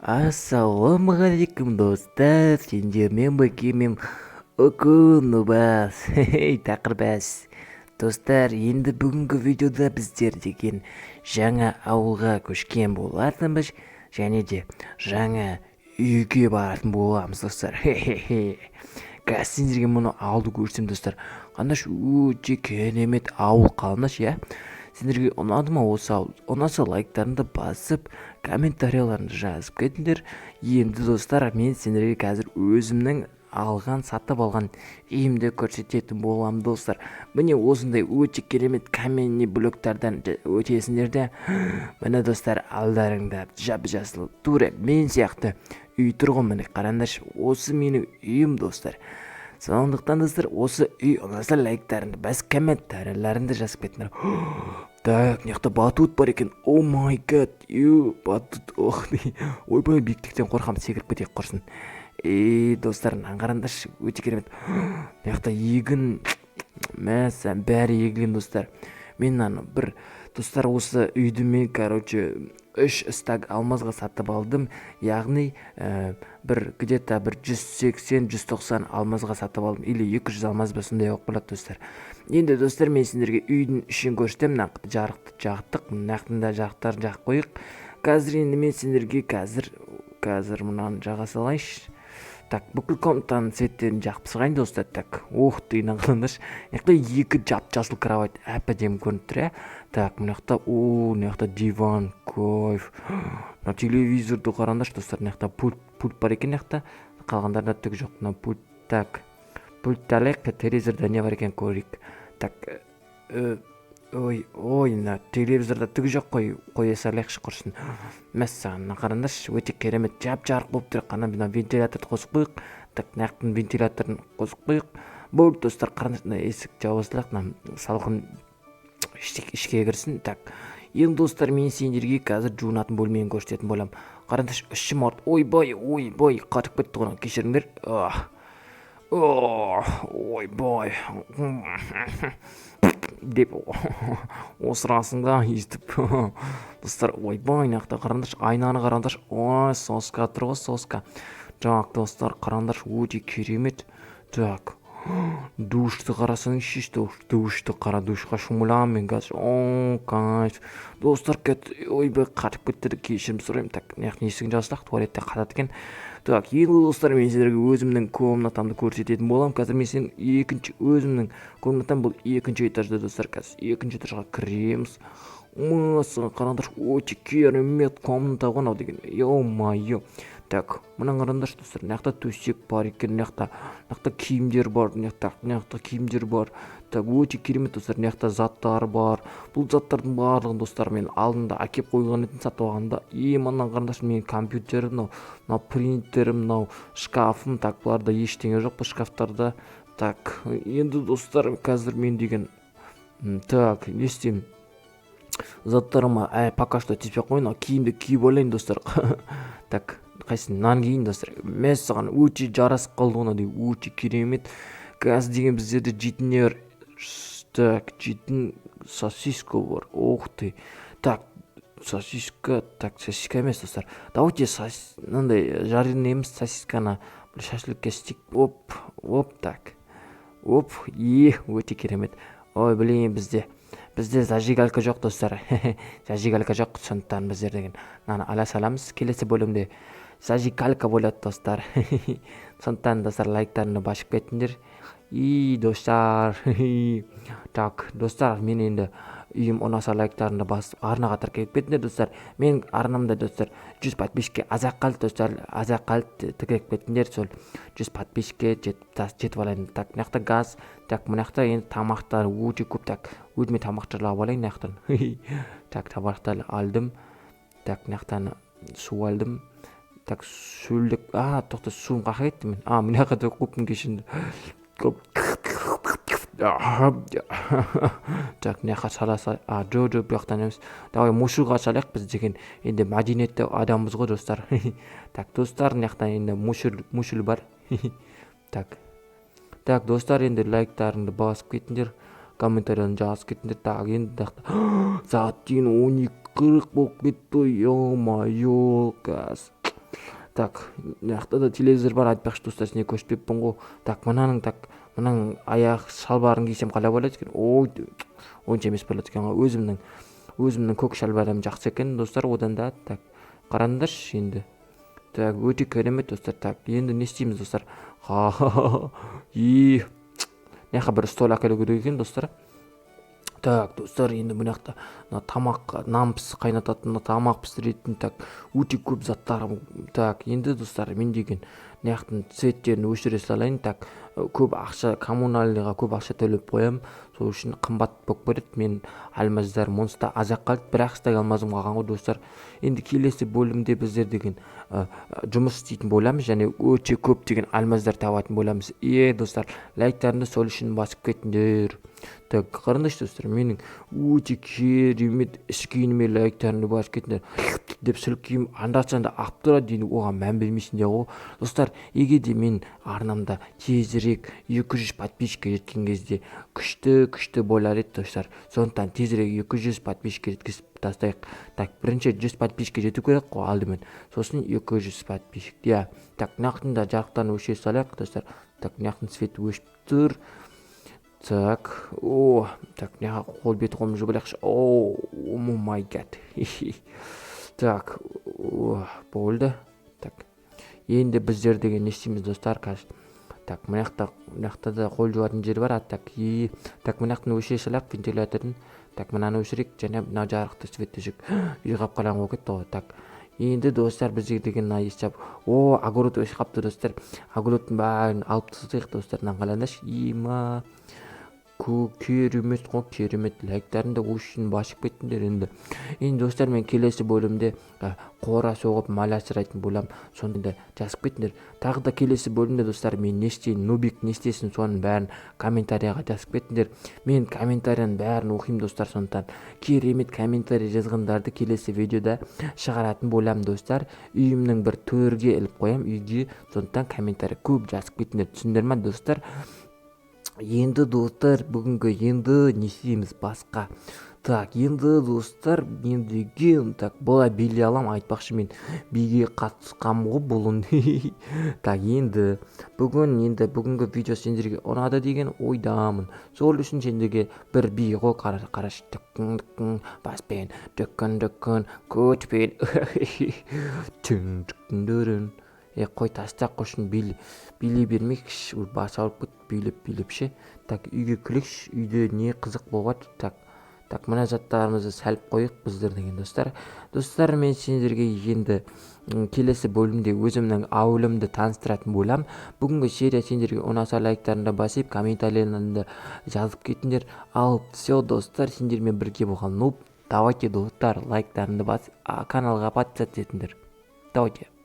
Ассалаумағалейкум, достар! Сендермен бірге мен, Үкінбас, тақырбас. Достар, енді бүгінгі видеода біздер деген жаңа ауылға көшкен болатынбыз және де жаңа үйге баратын боламыз, достар. Хе-хе-хе. Қазір сендерге мұны ауылды көрсем, достар. Қандаш, өте керемет ауыл қалыңдашы, иә? Сендерге ұнады ма осы ауыл? Ұнаса, лайктарыңды басып, комментарияларыңды жазып кетіңдер. Енді, достар, мен сендерге қазір өзімнің алған, сатып алған үйімді көрсететін боламын, достар. Міне, осындай өте керемет каменный блоктардан өтесіңдер де, міне, достар, алдарыңда жап жасыл, тура мен сияқты үй тұр ғой. Міне, қараңдаршы, осы менің үйім, достар. Сондықтан, достар, осы үй ұнаса, лайктарыңды басып, комментарийлеріңді жазып кетіңдер. Так, мына жақта батут бар екен. Oh my God, ю, батут! Ох, ойбай, биіктіктен қорқамын, секіріп кетейік құрсын. Ей, достар, мынаны қараңдаршы, өте керемет. Мына жақта егін, мәссаған, бәрі егілген, достар. Мен мынаны бір, достар, осы үйді мен, короче, үш стак алмазға сатып алдым, яғни бір где-то бір 180-190 алмазға сатып алдым или 200 алмаз ба, сондай болып қалады, достар. Енді, достар, мен сендерге үйдің ішін көрсетемін. Мына жарықты жақтық, мына жақтың да жарықтарын жағып қояйық. Қазір енді мен сендерге қазір мынаны жаға салайыншы. Так, бүкіл комнатаның цветтерін жағып тастайын, достар. Так, ух ты, мына қараңдаршы, мына жақта екі жап жасыл кровать, әп әдемі көрініп тұр, иә. Так, мына жақта, о, мына жақта диван, кайф. Мына телевизорды қараңдаршы, достар. Мына жақта пульт бар екен, мына жақта қалғандарында түк жоқ. Мына пульт, так, пультті алайық, телевизорда не бар екенін көрейік. Так, ой, ой, мына телевизорда түк жоқ қой, қоя салайықшы құрсын. Мәссаған, мына қараңдаршы, өте керемет, жап жарық болып тұр. Қана мына вентиляторды қосып қояйық. Так, мына жақтың вентиляторын қосып қояйық. Болды, достар, қараңдаршы, мына есік жаба салайық, мына салқын ішке кірсін. Так, енді, достар, мен сендерге қазір жуынатын бөлмені көрсететін боламын. Қараңдаршы, ішім ауырды. Ойбай, ойбай, қатып кетті ғой, кешіріңдер. Ойбай деп осырасың да өйстіп, достар. Ойбай, мына жақта қараңдаршы, айнаны қараңдаршы. Ой, соска тұр ғой, соска. Так, достар, қараңдаршы, өте керемет. Так, душты қарасаңызшы, душты қара, душқа шомыламын мен қазір. О, кайф, достар, кет. Ойбай, қатып кетті, кешірім сұраймын. Так, мына жақтың есігін жаба салайық, туалетте қатады екен. Так, енді, достар, мен сіздерге өзімнің комнатамды көрсететін боламын. Қазір мен сен екінші өзімнің комнатам, бұл екінші этажда, достар. Қазір екінші этажға кіреміз. Мәссаған, қараңдаршы, өте керемет комната ғой мынау деген, ё-моё. Так, мына қараңдаршы, достар, мына жақта төсек бар екен, мына жақта киімдер бар, мына жақта киімдер бар. Так, өте керемет, достар. Мына жақта заттар бар. Бұл заттардың барлығын, достар, мен алдында әкеп қойған едім сатып алғанда. И мына қараңдаршы, менің компьютерім, мынау принтерім, мынау шкафым. Так, бұларда ештеңе жоқ, бұл шкафтарда. Так, енді, достар, қазір мен деген так, не істеймін? Заттарыма пока что тиіспей ақ қояйын, киімді киіп алайын, достар. Так, қайсысын? Мынаны киейін, достар. Мәссаған, өте жарасып қалды ғой мынау, өте керемет. Қазір деген біздерде жейтін не бар? Так, жейтін сосиска бар, ух ты. Так, сосиска, так, сосиска емес, достар, давайте мынандай жареный емес, сосисканы бір шашлыкке істейік. Оп, оп, так, оп, е, өте керемет. Ой, блин, бізде зажигалка жоқ, достар, зажигалка жоқ. Сондықтан біздер деген мынаны ала саламыз. Келесі бөлімде зажигалка болады, достар. Сондықтан, достар, лайктарыңды басып кетіңдер. И, достар, так, достар, мен енді үйім ұнаса, лайктарыңды басып, арнаға тіркеліп кетіңдер, достар. Менің арнамда, достар, 100 подписчикке аз ақ қалды, достар, аз ақ қалды. Тіркеліп кетіңдер, сол 100 подписчикке жетіп алайын. Так, мына жақта газ. Так, мына жақта енді тамақтар өте көп. Так, өзіме тамақтар алып алайын мына жақтан. Так, тамақтар алдым. Так, мына жақтан су алдым. Так, шөлдеп, а, тоқта, суым қаяққа кетті мен? А, мына жаққа төгіп қойыппын, кешіріңдер. Так, мына жаққа сала сал. А, жоқ, жоқ, бұл жақтан емес, давай мусорға салайық. Біз деген енді мәдениетті адамбыз ғой, достар. Так, достар, мына жақтан енді мусор бар. Так, так, достар, енді лайктарыңды басып кетіңдер, комментарияны жазып кетіңдер. Так, енді мына жақта сағат деген 12:40 болып кетті ғой, ё-моё. Қазір Так, мына жақта да телевизор бар, айтпақшы, достар, сендерге көрсетпеппін ғой. Так, мынаның, так, мынаның аяқ шалбарын кисем, қалай болады екен? Ой, онша емес болады екен ғой. Өзімнің көк шалбарым жақсы екен, достар, одан да. Так, қараңдаршы енді. Так, өте керемет, достар. Так, енді не істейміз, достар? И мына жаққа бір стол әкелу керек екен, достар. Так, достар, енді мына жақта мына тамақ, нан қайнататын, тамақ пісіретін, так, өте көп заттар. Так, енді, достар, мен деген мына жақтың цветтерін өшіре салайын. Так, көп ақша, коммунальныйға көп ақша төлеп қоямын, сол үшін қымбат болып кетеді. Мен алмаздарым онсыз да аз ақ қалды, бір ақ стак алмазым қалған ғой, достар. Енді келесі бөлімде біздер деген жұмыс істейтін боламыз және өте көптеген алмаздар табатын боламыз. Е, достар, лайктарыңды сол үшін басып кетіңдер. Так, қараңдаршы, достар, менің өте керемет іш киіміме лайктарыңды басып кетіңдер деп сілкеймін, анда санда ағып тұрады, енді оған мән бермейсіңдер ғой, достар. Егер де мен арнамда тезірек 200 подписчикке жеткен кезде, күшті күшті болар еді, достар. Сондықтан тезірек 200 подписчикке жеткізіп тастайық. Так, бірінші 100 подписчикке жету керек қой алдымен, сосын 200 подписчик, иә. Так, мына жақтың да жарықтарын өшіре салайық, достар. Так, мына жақтың светі өшіп тұр. Так, о, так, мына жаққа қол, бет қолымды жуып алайықшы. О, my God. Так, болды. Так, енді біздер деген не істейміз, достар, қазір? Так, мына жақта, мына жақта да қол жуатын жер бар. Так, и так, мына жақтан өшіре салайық вентиляторын. Так, мынаны өшірейік және мына жарықты, светті өшірейік. Үй қап қараңғы болып кетті ғой. Так, енді, достар, бізге деген мына есеп, о, огород өсіп қалыпты, достар. Огородтың бәрін алып тастайық, достар. Мынаны қараңдаршы, има, керемет қой, керемет. Лайктарыңды үшін басып кеттіңдер. Енді, достар, мен келесі бөлімде қора соғып, мал асырайтын боламын. Сонда жазып кетіңдер. Тағы да келесі бөлімде, достар, мен не істейін, нубик не істесін, соның бәрін комментарияға жазып кетіңдер. Мен комментарияның бәрін оқимын, достар. Сондықтан керемет комментарий жазғандарды келесі видеода шығаратын боламын, достар. Үйімнің бір төрге іліп қоямын, үйге. Сондықтан комментарий көп жазып кетіңдер, түсіндіңдер ма, достар? Енді, достар, бүгінгі, енді не істейміз басқа? Так, енді, достар, енді деген, так, былай билей аламын. Айтпақшы, мен биге қатысқанмын ғой бұрын. Так, енді бүгін, енді бүгінгі видео сендерге ұнады деген ойдамын. Сол үшін сендерге бір би ғой. Қарашы, дүкін дүкін баспен, дүкін дүкін көтпен, түн дүкін. Е, қой, таста, құрсын, билей бермейікші, бас ауырып кетті билеп билеп ше. Так, үйге кірейікші. Үйде не қызық болып жатыр? Так, так, мына заттарымызды салып қояйық біздер деген, достар. Достар, мен сендерге енді келесі бөлімде өзімнің ауылымды таныстыратын боламын. Бүгінгі серия сендерге ұнаса, лайктарыңды басып, комментарийлеріңді жазып кетіңдер. Ал все, достар, сендермен бірге болған Нуб. Давайте, достар, лайктарыңды басып, каналға подписаться етіңдер. Давайте.